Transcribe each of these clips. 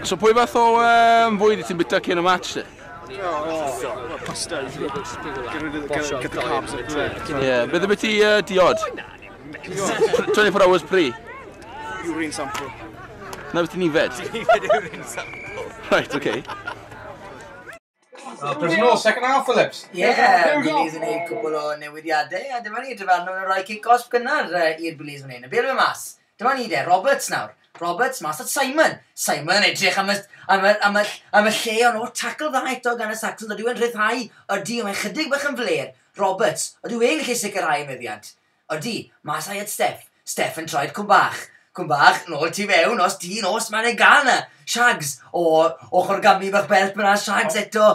So pwy fath o fwyd i ti'n byta cyn y match te? Oh, pasta. Get the carbs up there. Yeah, beth yw'r ti diod? 24 hours pre. Urine sample. Na beth ti'n ifed? Urine sample. Right, okay. There's no second half, Phillips. Yeah, Billy's yn ei cwbl o newidiadau, a dyma ni, dyfarnwr yn rhoi kick-off gynnar i'r Billy's fan hyn. Y bêl fe mas. Dyma ni de, Roberts nawr. Roberts mas at Simon. Simon yn edrych am y lle, ond o tackle dda eto gan y Saxons. Ydyw e'n rhyddhau? Ydy, mae'n chydig bach yn fler. Roberts, ydyw e'n gallu sicrhau meddiant? Ydy, mas a'i at Steff. Steff yn troed Cwmbach. Cwmbach, nôl ti fewn, os dyn, os mae'n ei gael na. Shags, o ochr gamu bach belt fyna, Shags eto.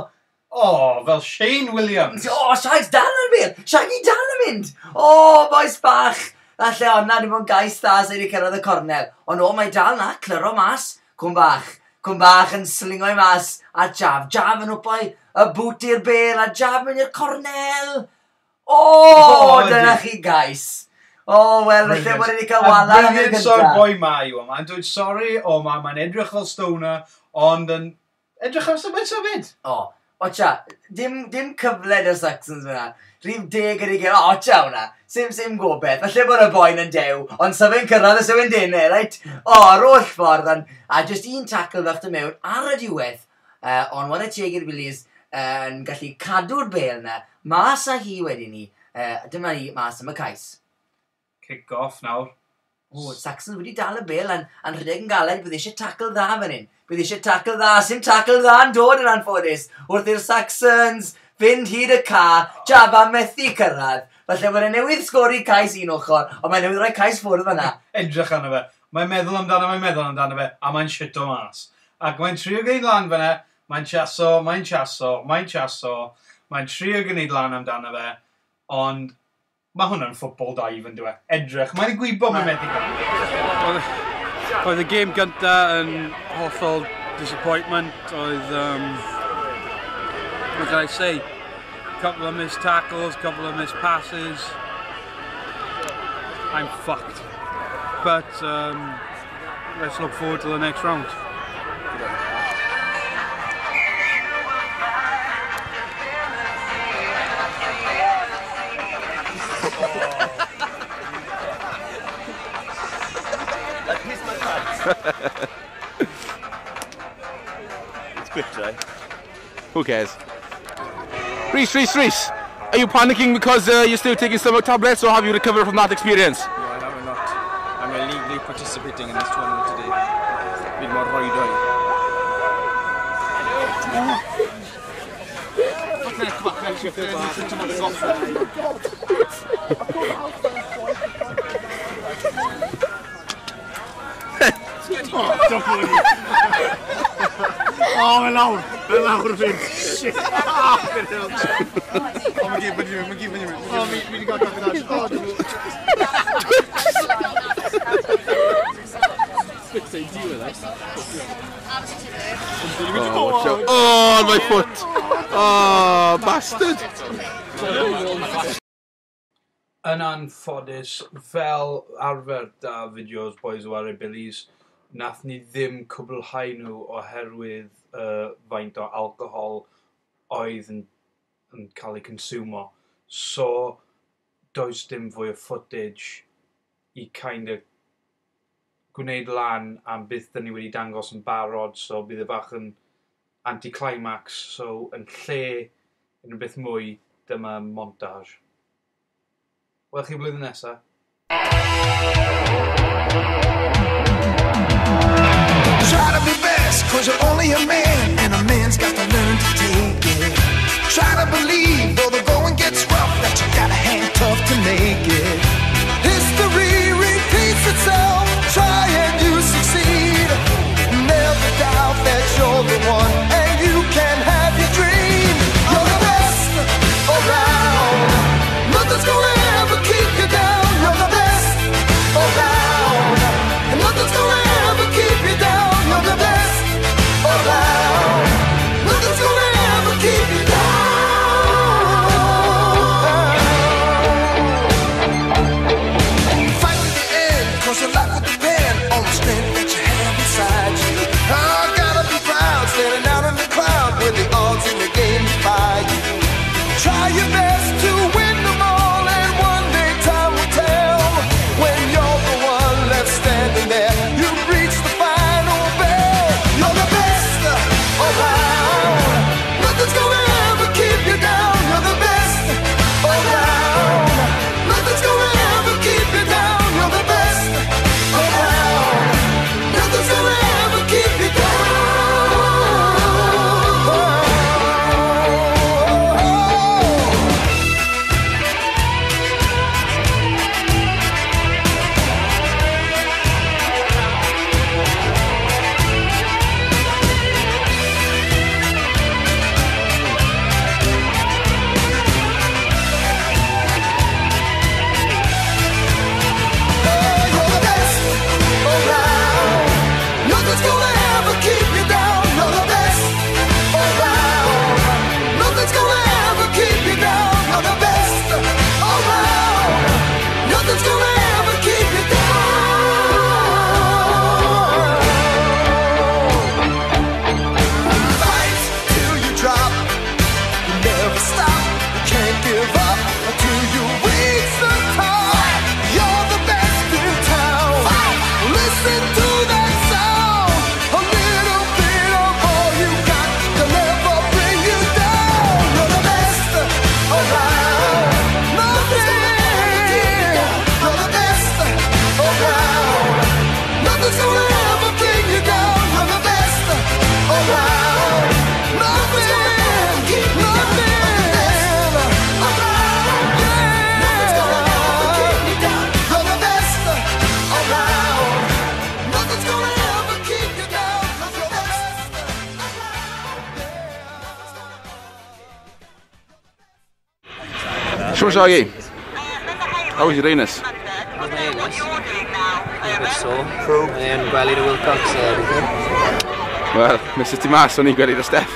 O, fel Shane Williams. O, Shags dal yn bel. Shaggy dal yn mynd. O, boys bach. Falle honna, dim ond gais dda sydd wedi cyrraedd y cornel. Ond o, mae dal na, clyro mas. Cwmbach. Cwmbach yn slingo i mas. A Jaf. Jaf yn wpoi y bwt i'r bel. A Jaf mynd i'r cornel. O, dyna chi gais. O, wel, felly bod wedi cael wala yn y gyntaf. Brilliant o'r boi ma yw yma. Mae'n dweud sori, o, mae'n edrych fel stoner, ond yn edrych fel symud. O, ocha, dim cyfle dy'r Saxons fyna. Rhif 10 ydi gael, ocha hwnna. Sim gobeith. Falle bod y boen yn dew, ond sa fe'n cyrraedd y sef yn denau, right? O, ar oll ffordd. A just un tackle fach dy mewn ar y diwedd, ond whare teg i'r Billies yn gallu cadw'r bêl na, mas â hi wedyn ni. Dyma ni mas am y cais. Kick off nawr. O, Saxons wedi dal y bêl a'n rhedeg yn galed, bydd eisiau tackle dda fan hyn. Bydd eisiau tackle dda, sim tackle dda yn dod yn anffodus. Wrth i'r Saxons fynd hyd y ca, Jabba methu cyrraedd. Falle bod e newydd sgori cais un ochr, ond mae'n newydd rhoi cais ffwrdd fan'na. Edrych arno fe. Mae'n meddwl amdano fe, a mae'n shito mas. Ac mae'n trio gwneud lan fan'na, mae'n chaso, mae'n chaso, mae'n chaso, mae'n trio gwneud lan amdano fe, ond mae hwnna'n football dive yn dweud. Edrych, mae'n gwybod mae'n methu gael. Oedd y gêm gynta yn hollol disappointment. Oedd, what can I say? Couple of missed tackles, couple of missed passes. I'm fucked. But let's look forward to the next round. It's quick, right? Who cares? Rhys, are you panicking because you're still taking stomach tablets, or have you recovered from that experience? No, I'm not. I'm illegally participating in this tournament today. Been more roidoi. Oh, don't believe it. Oh, mae'n lawr fyd. Shit. Oh, mae'n gyd, mae'n gyd, mae'n gyd. Oh, mi wedi gael gael gael. Oh, watch out. Oh, my foot. Oh, bastard. Yn anffodus, fel arfer da fideos Boys Who Are Billies, nath ni ddim cwblhau nhw oherwydd faint o alcohol oedd yn cael ei consumo. So, does dim fwy o footage i kind of gwneud lan am beth dyn ni wedi dangos yn barod, so bydd e bach yn anticlimax, so yn lle unrhyw beth mwy, dyma montage. Wel chi blwyddyn nesaf. Try to be best, cause you're only a man, and a man's got to learn to take it. Try to believe, though the going gets rough, that you gotta hang tough to make it. History repeats itself, try and you succeed. Never doubt that you're the one, and you can have your dream. You're the best around. Nothing's gonna ever keep you down. You're the best around. And Shwmae Shaggy? How was your anus? How's my anus? A bit sore. O'n i'n gwely dy Wilcox everything. Wel, nes ti mas, o'n i'n gwely dy Steff.